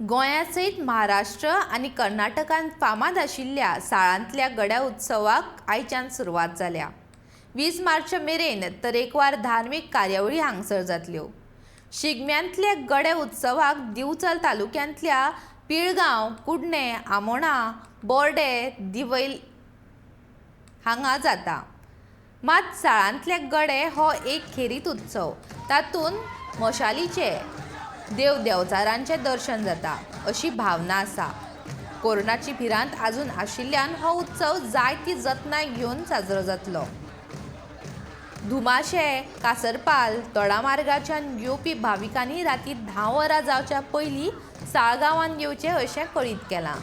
गोंया सयत महाराष्ट्र आनी कर्नाटकांत फामाद आशिल्ल्या साळांतल्या गड्या उत्सवाक आयच्यान सुरवात जाल्या. 20 मार्च मेरेन तरेकवार धार्मीक कार्यावळी हांगसर जातल्यो. शिगम्यांतल्या गडे उत्सवाक दिवचल तालुक्यांतल्या पिळगांव, कुडणें, आमोणा, बोर्डे, दिवैल हांगा जाता. मात साळांतले गडे हो एक खेरीत उत्सव. तातूंत मशालीचे देव देंवचारांचें दर्शन जाता अशी भावना आसा. कोरोनाची भिरांत आजून आशिल्ल्यान हो उत्सव जायती जतनाय घेवन साजरो जातलो. धुमाशे, कासरपाल, दोडामार्गाच्यान येवपी भाविकांनी राती 10 वरां जावच्या पयलीं साळगांवांत येवचें अशें कळीत केलां.